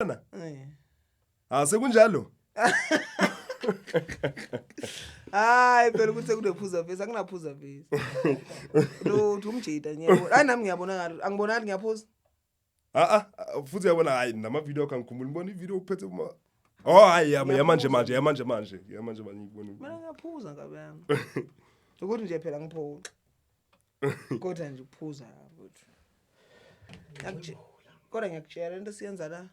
Na? Eh. Ah, sekunjalo. Hayi phela ukuthi sekunephuza vesi akunaphuza vesi. Lutho umjita ngiyabona. Hayi nami ngiyabonakala. Angibonakali ngiyaphuza. Ah ah, futhi uyabona hayi nama video akho angikhumbuli ngibona i-video uphethe uma. Oh hayi yama yamanje manje yamanje manje yamanje manje ngibona. Mina ngiyaphuza nkabi yami. Ukuthi nje phela ngiphuza. Kodwa nje ukuphuza mfethu. Ngiyakutshela. Kodwa ngiyakutshela into esiyenza la.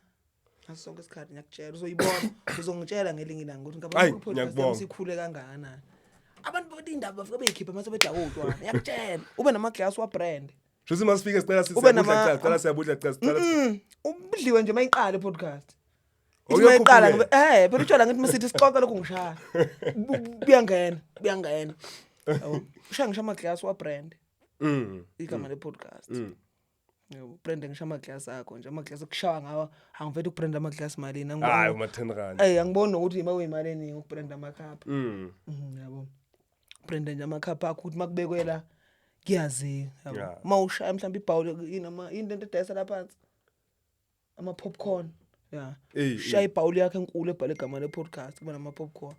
Ngaso sonke isikhathi ngiyakutshela uzoyibona uzongitshela ngelinye ilanga ukuthi Ayi, ngicabanga ukuthi podcast ngiyakubonga. yami sikhule kangakanani. Abantu bathi indaba bafike beyikhipha mase bedakwa utshwala. Ngiyakutshela ube nama-glass wa-brand. Shuthi masifike sicela Ube siyabudla nama- cela cela siyabudla cela cela. Ubudliwe nje mayiqala i-podcast. Ithi Okuyokhuphuka. mayiqala ngoba eh phela utshwala ngithi masithi sixoxe lokhu ngishaya. Buyangena, buyangena. Yabo. Ushaya ngisho ama-glass wa-brand. Igama le-podcast. Yabo, brand ngisho ama-glass akho nje ama-glass okushawa ngawo angivele ukubrand ama-glass malini Hayi angiboni. uma 10 rand. Eh angiboni nokuthi ima kuyimali eningi ukubrand amakhapha. Yabo. Brand nje amakhapha akho ukuthi makubekwe la kuyaziwa yabo. Yeah. Uma ushaya mhlawumbe ibhawuli inama into into edayisa la phansi. Ama popcorn. Yeah. Eh, Shaya ibhawuli yakhe enkulu ebhale igama le podcast kuba nama popcorn.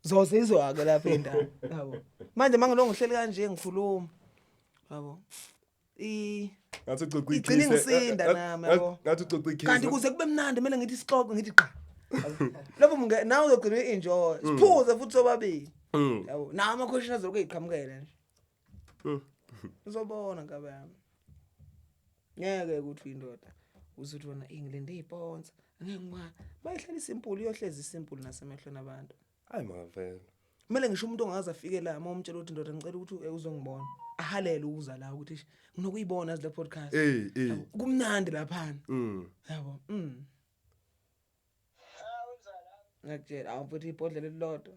Zoze izwa-ke lapha indaba yabo. Manje mangilongo ngihleli kanje ngikhuluma. Yabo. I Ngathi ucoca Igcina icase. ingisinda nami, yabo. Ngathi ucoca icase. Kanti kuze kube mnandi kumele ngithi sixoxe ngithi qa. Lapho munge nawe uzogcina uenjoy. Siphuze futhi sobabili. Yabo. Nawo ama question azoke eziqhamukele nje. Uzobona nkabe yami. Ngeke ukuthi uyindoda uzuthi wena ingilinde iziponsa. Ngeke ngwa. Bayihlala isimple iyohlezi isimple nasemehlweni abantu. Hayi mavele. Kumele ngisho umuntu ongaze afike la uma umtshela ukuthi ndoda ngicela ukuthi uzongibona. Ahalele ukuza la ukuthi eish, nginokuyibona le podcast. Eh eh. Kumnandi laphana. Yabo. Ngakutshela awu mfethu ibhodlela elilodwa.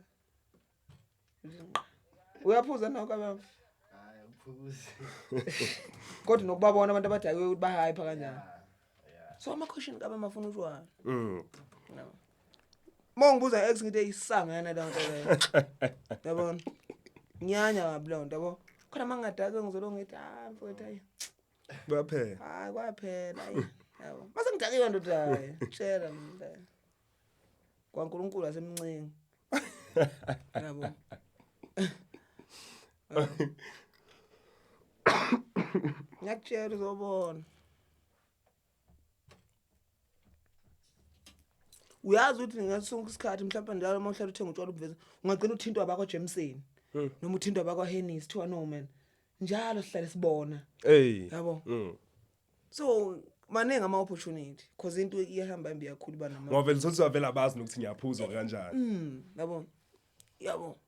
Uyaphuza nawe kababa? Hayi angiphuzi. Kodwa nokubabona abantu abadakiwe ukuthi bahype kanjani. So ama question kabe mafuna utshwala. Yabo. Uma ungibuza ex ngithi isangana leyo nto leyo. Yabona? Nyanya kabi leyo nto yabo. Khona mangadake ngizolo ngithi ah mfowethu hayi. Baphela. Hayi kwaphela hayi. Yabo. Mase ngidakiwe ndoda hayi. Tshela mina. KwaNkulunkulu asemncingi. Yabo. Ngiyakutshela uzobona. Uyazi ukuthi ngaso sonke isikhathi mhlawumbe njalo uma uhlala uthenga utshwala ubuveza ungagcina uthintwa abakwa Jameson noma uthintwa abakwa Hennessy kuthiwa no man. Njalo sihlale sibona. Hey. Yabo. So maningi ama opportunity because into iyahamba imbi kakhulu ba nama. Ngoba vele sothi vele abazi nokuthi ngiyaphuza kanjani. Yabo. Yabo.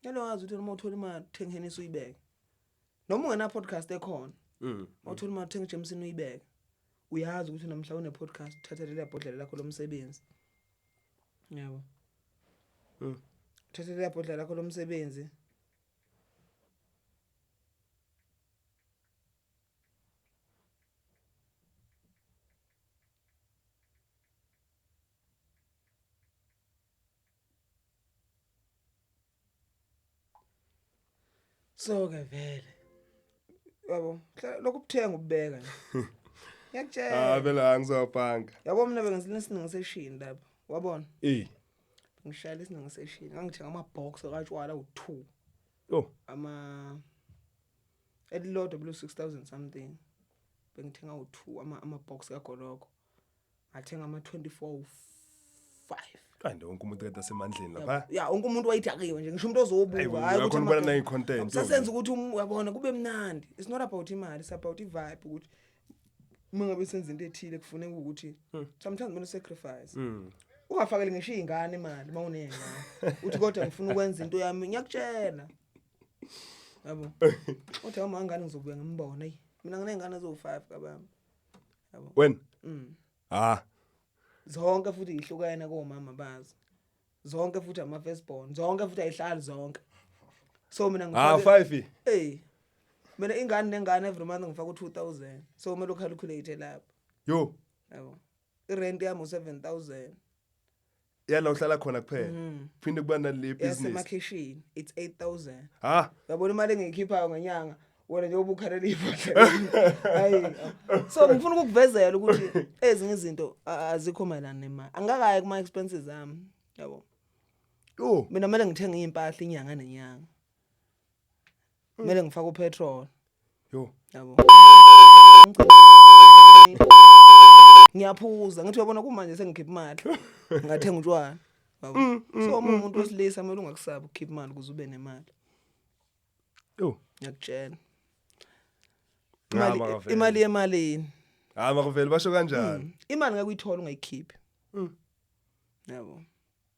Yalo wazi ukuthi uma uthola imali uthenga Hennessy uyibeke. Noma ungena podcast ekhona. Uma uthola imali uthenga Jameson uyibeke. Uyazi ukuthi namhla une podcast uthatha leli bhodlela lakho lomsebenzi. Yabo. Uthatha leli bhodlela lakho lomsebenzi. So ke vele. Yabo, lokhu ubuthenga ububeka nje. Ngiyakutshela. Ah vele angizobhanga. Yabo mina bengisilina isiningi seshini lapha. Wabona? Eh. Ngishayela isiningi seshini. Ngangithenga ama box katshwala u2. Oh. Ama elilodwa belu 6000 something. Bengithenga u2 ama box kagoloko. Ngathenga ama 24 5. Kanti wonke umuntu kade asemandleni lapha. Ya wonke umuntu wayidakiwe nje ngisho umuntu ozobuka Ayi, hayi ukuthi uyakhona ukubona nayi-content, Sasenza ukuthi uyabona kube mnandi. It's not about imali, it's about i-vibe ukuthi uma ngabe senza into ethile kufuneka ukuthi sometimes kumele sacrifice. Ungafakeli ngisho izingane imali uma uney'ngane. Uthi kodwa ngifuna ukwenza into yami, ngiyakutshela. Yabo. Uthi uma ngane ngizobuya ngimbone. Hey, mina nginey'ngane eziwu-5 kababa. Yabo. Wena? Ah. Zonke futhi ihlukene komama bazo. Zonke futhi ama firstborn, zonke futhi ayihlali zonke. So mina Ah ngifake 5. Hey. Mina ingane nengane every month ngifaka u2000. So kumele ucalculate lapho. Yo. Yabo. I-rent yami u7000. Yala uhlala khona kuphela. Phinde kuba nale business. Yasemakhishini it's 8000. Ah. Uyabona imali engiyikhiphayo ngenyanga. Wena njengoba ukhalela ibhodlela. Hayi. So ngifuna ukukuvezela ukuthi ezinye izinto azikho mayelana nemali. Angikakayi kuma expenses ami. Yabo. Yo. Mina kumele ngithenge impahla inyanga nenyanga. Kumele ngifake upetrol. Yo. Yabo. Ngiyaphuza ngithi uyabona kumanje sengikhipha imali. Ngathenga utshwala. Yabo. So uma umuntu wesilisa kumele ungakusabi ukukhipha imali ukuze ube nemali. Yo. Ngiyakutshela. Cha, Imali makavele. imali yemalini. Hayi makavele basho kanjani? Imali ngeke uyithole ungayikhiphi. Yabo.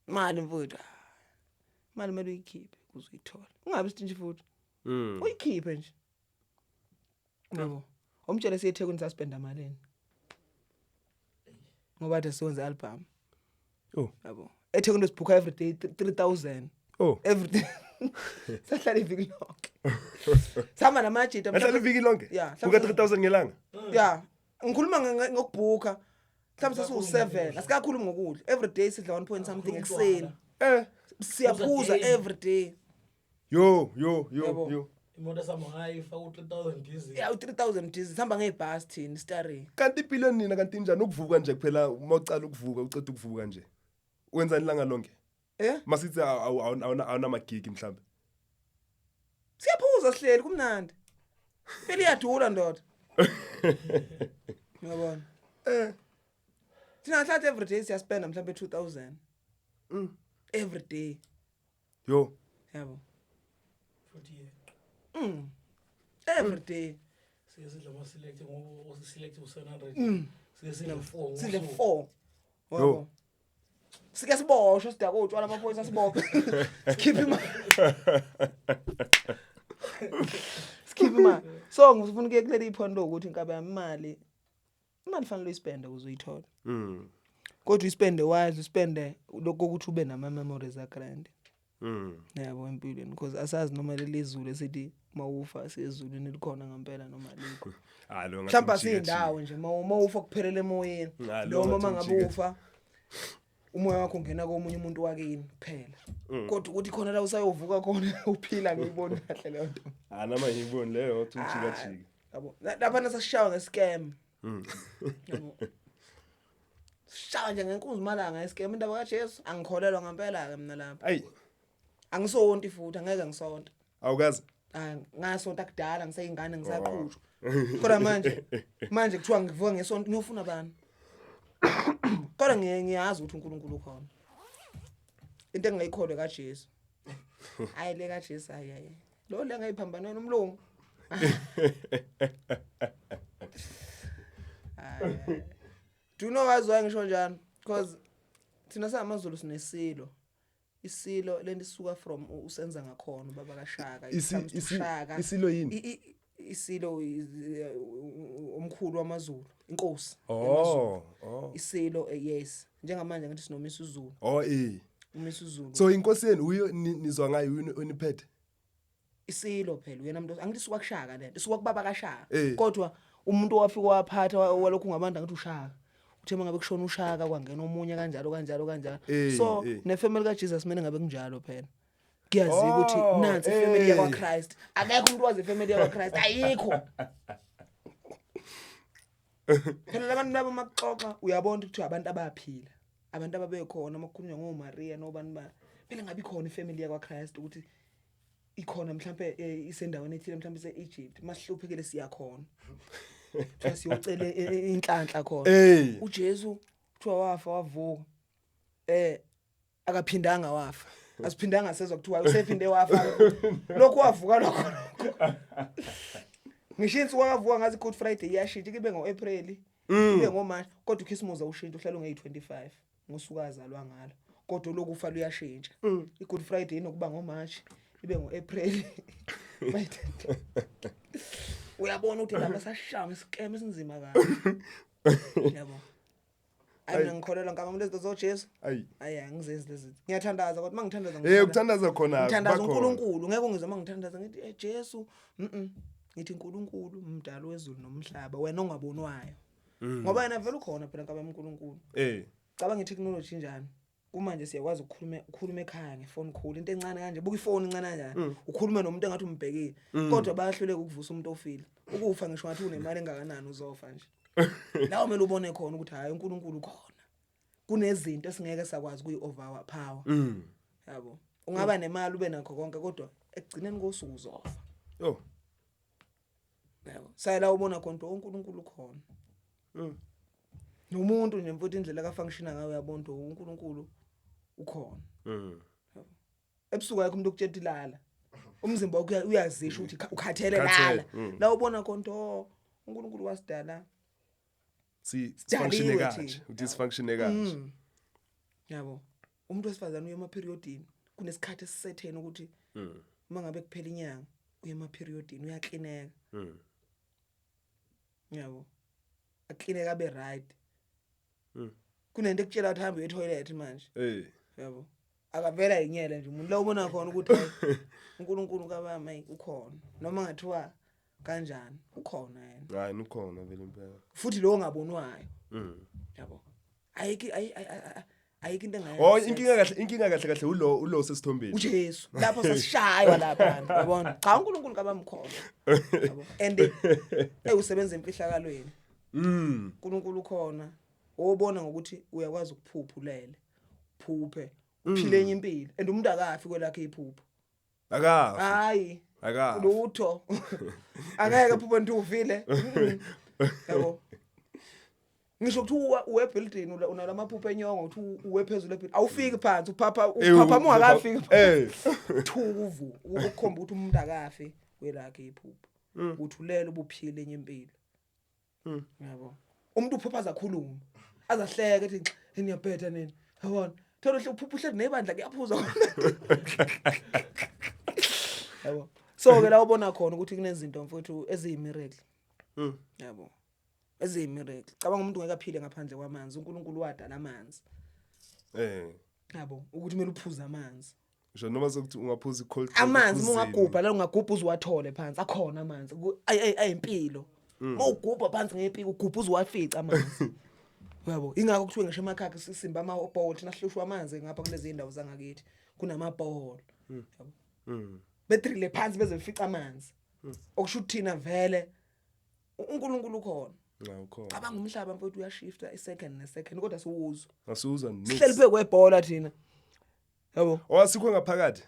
Imali mfowethu. Imali kumele uyikhiphe ukuze uyithole. Ungabi stingy futhi. Uyikhiphe nje. Yabo. Umtshele siye eThekwini saspenda malini. Ngoba ade siwenze album. Oh. Yabo. eThekwini sibhuka every day 3000. Oh. Every day. Sahlala iviki lonke. Sihamba namajita. Ahlala iviki lonke? Yeah, Buka 3000 ngelanga. Yeah. Ngikhuluma ngokubhuka. Mhlawumbe sesiwu7. Asikakhulumi ngokudla. Every day sidla 1 point something ekuseni. Eh. Siyaphuza every day. Yo, yo, yo, Yabo. yo. Imoto esihamba ngayo ifaka u-3000 diesel. Yeah, u3000 diesel. Sihamba ngebhasi thina, starring. Kanti impilo nina kanti njani ukuvuka nje kuphela uma ucala ukuvuka uceda ukuvuka nje. Wenzani ilanga lonke? Eh? Masithi awunamagigi mhlambe. Siyaphuza sihleli kumnandi. Impilo iyadura ndoda. Uyabona? Eh. Thina hlatha every day siyaspenda mhlambe 2000. Every day. Yo. Yabo. Futhi ye. Every day. Siye sidla ama-select ngoba uselect u-700. Siye sidle 4. Sidle 4. Yabo. Sike siboshwe sidakwe utshwala amaphoyisa sibophe. Sikhiphe imali. Sikhiphe imali. So ngifuna ukuye kuleli point lokuthi inkabe yami imali imali fanele uyispende ukuze uyithole. Kodwa uyispende wise, uspende lokho ukuthi ube nama memories a grand. Yabo empilweni because asazi noma leli zulu esithi mawufa siyezulwini likhona ngempela noma alikho. Hayi lo ngathi Mhlawumbe umjika asiyindawo nje mawufa kuphelele emoyeni. Hayi, lo Noma ngathi mangabe umjika. ufa umoya wakho ungena komunye umuntu wakini kuphela. Kodwa ukuthi khona la usayovuka khona uphila ngiyiboni kahle leyo nto. Hayi nama ngiyiboni leyo uthi umjika jika. Yabo. Lapha nasashawa ngescam. Yabo. Sishawa nje ngenkunzi malanga iscam indaba kaJesu angikholelwa ngempela ke mina lapha. Ayi, Angisonti futhi angeke ngisonte. awukazi. Hayi ngasonta kudala ngiseyingane ngisaqhutshwa. Kodwa manje manje kuthiwa ngivuka ngesonto ngiyofuna bani? Kodwa ngiyazi ukuthi uNkulunkulu ukhona. Into engingayikholwa kaJesu. Hayi le kaJesu hayi hayi. Lo le ngayiphambanweni umlungu. Hayi. Do you know guys why ngisho njalo? Because thina samaZulu sinesilo. Isilo lento isuka from usenza ngakhona ubaba kaShaka. It comes to Shaka. Isilo yini? Isilo is, omkhulu wamaZulu, inkosi yamaZulu. Oh, oh. Isilo yes. Njengamanje ngithi sinoMisuzulu. Oh eh. uMisuzulu. So inkosi yenu uyo nizwa ngayo uyini oniphethe? Isilo phela uyena umuntu angithi isuka kuShaka lento isuka kubaba kaShaka. Eh. Kodwa umuntu owafika waphatha walokhu ngabantu angithi uShaka. Uthe mangabe kushona uShaka kwangena omunye kanjalo kanjalo kanjalo. Eh, So eh. nefamily kaJesus mina ngabe kunjalo phela. Kuyaziwa ukuthi Oh, nansi ifamily eh. yakwa Christ. Akekho umuntu wazi ifamily yakwa Christ ayikho. Phela labantu labo makuxoxa uyabona ukuthi abantu abaphila. Abantu ababekhona makukhulunywa ngoMaria nobani ba. Phela ngabe ikhona ifamily yakwa Christ ukuthi ikhona mhlambe isendaweni ethile mhlambe ise-Egypt masihluphekile siyakhona. Kuthiwa siyocela inhlanhla khona. Eh. uJesu kuthiwa wafa wavuka. Akaphindanga wafa. Asiphindanga sezwa kuthiwa usephinde wafa. Lokhu wavuka lokho. Ngisho insuku akavuka ngazi Good Friday iyashintsha ibe ngoApril. Ibe ngoMarch kodwa uChristmas awushintsha uhlala ungeyi25 ngosuku azalwa ngalo. Kodwa lokufa luyashintsha. iGood Friday inokuba ngoMarch ibe ngoApril. Uyabona ukuthi lapha sashaya iscam esinzima kabi. Yabo. Ayi mina ngikholelwa nkama lezi zinto zoJesu. Ayi. Ayi angizenzi lezi zinto. Ngiyathandaza kodwa mangithandaza Eh ukuthandaza khona. Ngithandaza bakhona. uNkulunkulu ngeke ungizwe mangithandaza ngithi eh Jesu ngithi uNkulunkulu umdali wezulu nomhlaba wena ongabonwayo. Ngoba yena vele ukhona phela nkaba uNkulunkulu. Eh. Cabanga itechnology njani? Kumanje siyakwazi ukukhuluma, ukhuluma ekhaya ngefone call, into encane kanje, buka ifoni incane kanjani, ukhulume nomuntu engathi umbhekile, kodwa bayahluleka ukuvusa umuntu ofile. Ukufa ngisho ngathi unemali engakanani uzofa nje. La kumele ubone khona ukuthi hayi, uNkulunkulu ukhona, kunezinto esingeke sakwazi kuyi overpower. Yabo, ungaba nemali, ube nakho konke, kodwa ekugcineni kosuku uzofa. Yo. Yabo, sayela ubona khona ukuthi uNkulunkulu ukhona. Nomuntu nje mfowethu, indlela akafunctiona ngayo, uyabona ukuthi uNkulunkulu ukhona. Ebusuku ayikho umuntu okutshela ilala, umzimba wakho uyazisho ukuthi ukhathele, Ukhathele, lala. La ubona khona ukuthi oh, uNkulunkulu wasidala Si Sidaliwe functione kahle. thina. Uthi sifunctione kahle. Yabo, umuntu wesifazane uye emaperiodini, kunesikhathi esisetheni ukuthi uma ngabe kuphela inyanga uye emaperiodini, uyaklineka. Yabo, aklineka abe right. Kunento ekutshela ukuthi hamba uye etoilet manje. Yabo, akavela yinyele nje umuntu la ubona khona ukuthi hayi, uNkulunkulu kabama ukhona, noma ngathiwa kanjani ukhona yena. Hayi, ukhona vele impela. Futhi lo ongabonwayo. Yabo, ayikho ayikho into engayenza. Oh, inkinga kahle kahle ulo sesithombeni. uJesu lapho sasishaywa lapha, yabona, cha, uNkulunkulu kabamkhona, yabo, and usebenza emfihlakalweni. uNkulunkulu ukhona, obona ngokuthi uyakwazi ukuphupha ulele, phuphe uphile enye impilo, and umuntu akafi kwelakhe iphupho. Akafi. Hayi. Akafi. Lutho, angeke phuphe nto ufile. Yabo, ngisho kuthiwa uwe building, unalamaphupho enyongo, uthi uwe phezulu ebuilding, awufiki phansi, uphapha, uphapha ungakafiki. Thuku ukukhomba ukuthi umuntu akafi kwelakhe iphupho, ukuthi ulele ubuphile enye impilo. Yabo, umuntu uphupha azakhuluma, azahleka, ethi niyabhetha nini, yabona, thola uhle uphupha uhleli nebandla, kuyaphuzwa, yabo. So ke la ubona khona ukuthi kunezinto mfowethu eziyimiracle. Yabo, eziyimiracle. Cabanga umuntu ngeke aphile ngaphandle kwamanzi, uNkulunkulu wadala amanzi. Yabo, ukuthi kumele uphuze amanzi. Ngisho noma sekuthi ungaphuza i-cold drink, Amanzi uma uphuzile. ungagubha la, ungagubha uziwathole phansi, akhona amanzi. Ayimpilo. Uma ugubha phansi ngepiki, ugubha uziwafica amanzi, uyabo. Ingakho kuthiwe ngisho emakhaya sisimba amabhoholi thina, sihlushwa amanzi ngapha kulezi ndawo zangakithi, kunamabhoholi, yabo. Bedrille phansi beze befica amanzi, okusho ukuthi thina vele uNkulunkulu ukhona. Cha, ukhona. Cabanga umhlaba mfowethu uyashifta i-second ne-second, kodwa siwuzwa. Asuzwa nix. Sihleli phezu kwebhola thina, yabo. Oh, asikho ngaphakathi.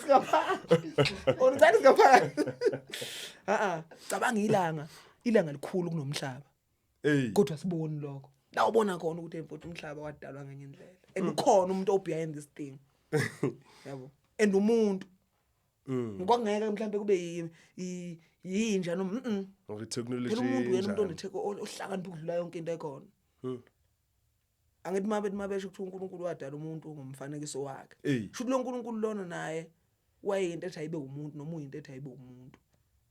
Singaphakathi, ngicela singaphakathi. A cabanga ilanga, ilanga likhulu kunomhlaba. Kodwa siboni lokho. La ubona khona ukuthi mfowethu umhlaba wadalwa ngenye indlela, and ukhona umuntu o behind this thing, yabo, and umuntu kwakungeke mhlambe kube yinja noma Or i-technology. Phela umuntu uyena umuntu enjani. onetheko ohlakanipha ukudlula yonke into ekhona. Angithi mabe mabesho ukuthi uNkulunkulu wadala umuntu ngomfanekiso wakhe. Shuthi lo nkulunkulu lona naye wayeyinto ethi ayibe umuntu, noma uyinto ethi ayibe umuntu.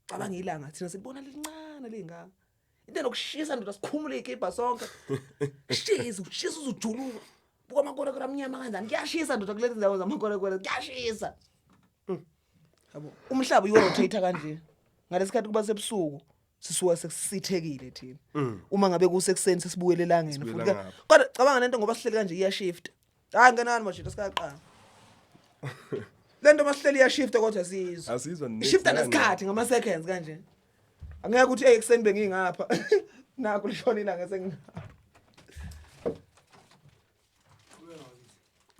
Cabanga ilanga, thina silibona lincane lingaka, into enokushisa ndoda, sikhumule ikibha sonke, shisa, ushisa uzujuluka. Buka amakorekore amnyama kanjani, kuyashisa ndoda kulezi ndawo zamakorekore, kuyashisa, yabo. Umhlaba uyo-rotate kanje ngalesikhathi kuba sebusuku, sisuka sesithekile thina. Uma ngabe kusekuseni sesibuyele elangeni Sibuyela futhi. ngapha. Kodwa cabanga lento, ngoba sihleli kanje iyashift. Hayi, ngenani manje, sikaqala lento, masihleli iyashifta kodwa siyizwa. Asizwa nix. Ishifta nakancane. nesikhathi ngama-seconds kanje. Angeke ukuthi hey, ekuseni bengingapha, nakho lishona ilanga sengingapha.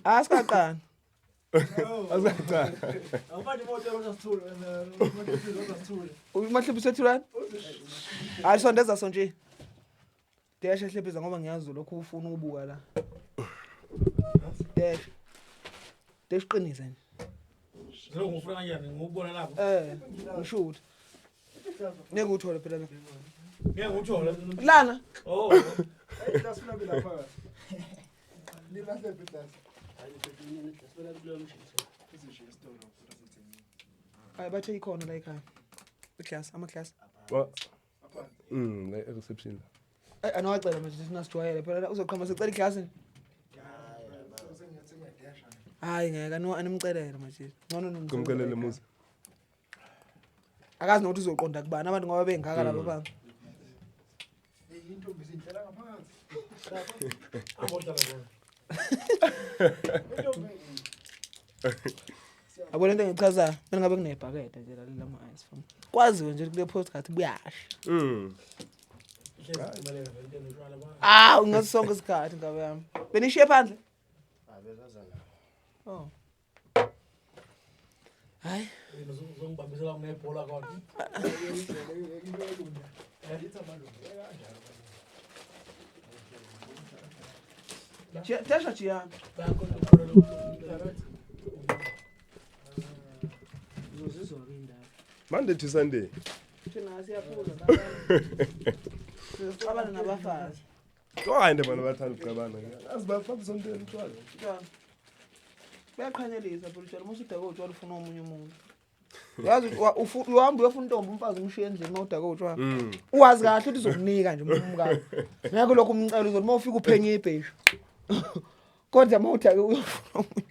Ah, sikaqala. Asaqala. Awufani imoto kodwa sithule wena, imoto kodwa sithule. Umahluphi sethulani? Hayi, sondeza so nje. Dash ehlepheza ngoba ngiyazi lokhu ufuna ukubuka la. Dash. Dash, qinise nje. Lokho ngifuna kanjani ngikubona lapho? Ngishoot. Ngeke uthole phela la. Ngeke uthole. Lana. Oh. Iglasi labe lapha. Lilahle iglasi. Izishiye esitolo futhi. Hayi, bathe ikhona la ekhaya. Iglass, ama glass. La reception. Ay, anowacela manje, sifuna sijwayele phela la, uzoqhama sicela iglass. Hayi, ngeke ano animcelele manje. Ngcono nimcelele. Kumcelele muzi. Akazi nokuthi uzoqonda kubani abantu ngoba bengaka laba bantu. Intombi zindlela ngaphansi. Abodlala bona. Yabo lento engichazayo, mina ngabe kunebhakede nje lalela ama-ice fam. Kwaziwe nje kule podcast kuyasha. Ihlezi ibaleka vele into enotshwala ba. Ah, ngaso sonke isikhathi ngabe yami. Benishiye phandle? Oh. Hayi, Wena uzongibambisela ngebhola kodwa. Tesha jiyana. Bayakhona ukukholela umuntu. Uzozizwa ke indaba. Monday to Sunday. Thina siyaphuza. Sizixabana nabafazi. Hayi nje bona bathanda ukuxabana. Azi basontela utshwala. Utshwala. Bayaqhanyelisa phela utshwala, uma usudakwe utshwala ufuna omunye umuntu. Uyazi ukuthi uhamba uyofuna intombi umfazi umshiye endlini uma udakwe utshwala. Uwazi kahle ukuthi uzokunika nje umkakho. Ngeke lokho umcela uzothi uma ufika uphenye ibheshu. Kodwa uma udakwe uyofuna omunye.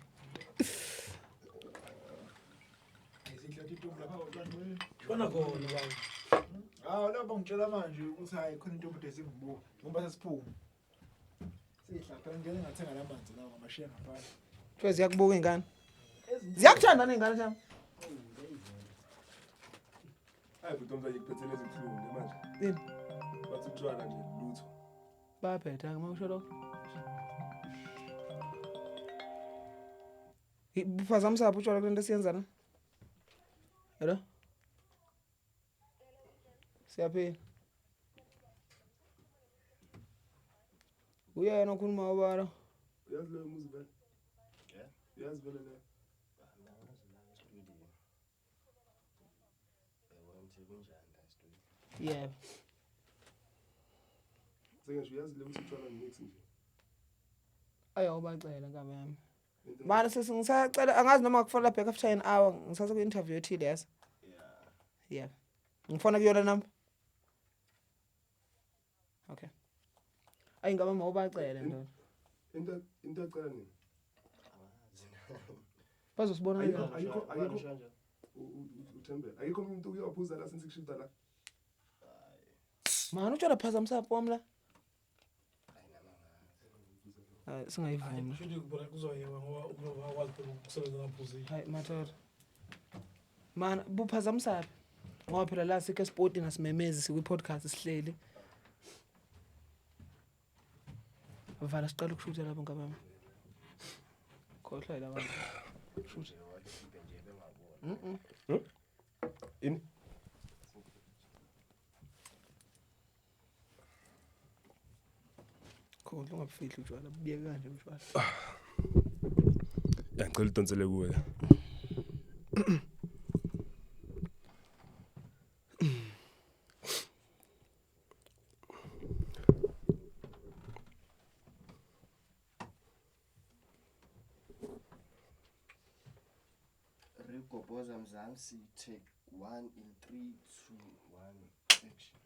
Shona khona baba. Hawu lapho ngitshela manje ukuthi hayi khona into obude singibuka ngoba sesiphuma. Sihla phela ngeke ngathenga lamanzi lawo ngamashiya ngaphandle. Kuthiwa ziyakubuka iy'ngane. Ziyakuthanda ney'ngane thami. Hayi bhuti omzanye kuphethele ezibuhlungu nje manje. Yini? Bathi utshwala nje lutho. Bayabheda uma usho lokho. Buphazamisa phi utshwala kule nto esiyenza la? Hello? Siyaphila. Uyena okhuluma ubala. Uyazi leyo muzi vele? Uyazi vele leyo? Yebo. Sengisho uyazi leyo ukuthi utshwala mix nje. Ayawubacela nkabi yami. Manje sesingisacela angazi noma kufanele back after an hour ngisase ku interview ethile yazi. Yeah. Ngifona kuyona number. Okay. Ayi ngabe mawubacele ndoda. Into ecela nini? Bazosibona Ayikho kanjani? ayikho ayikho uThembele. Ayikho umuntu uyawuphuza la since kushifta la. Mani utshwala phazamisa pom la. Hayi singayivumi. Shuthi kubona kuzoyewa ngoba umuntu akwazi phela ukusebenza ngaphuzile. Hayi madoda. Mana buphazamisa phi? Ngoba phela la sikho esipotini asimemezi sikwi podcast sihleli. Vala siqala ukushutha lapho ngabami. Khohlwa yila bantu. Shutha. Ini? Khohlwa ungabufihli utshwala bubiyeke kanje utshwala. Ya ngicela udonsele kuwe la. Rico Boza Mzansi, take 1 in 3, 2, 1, action.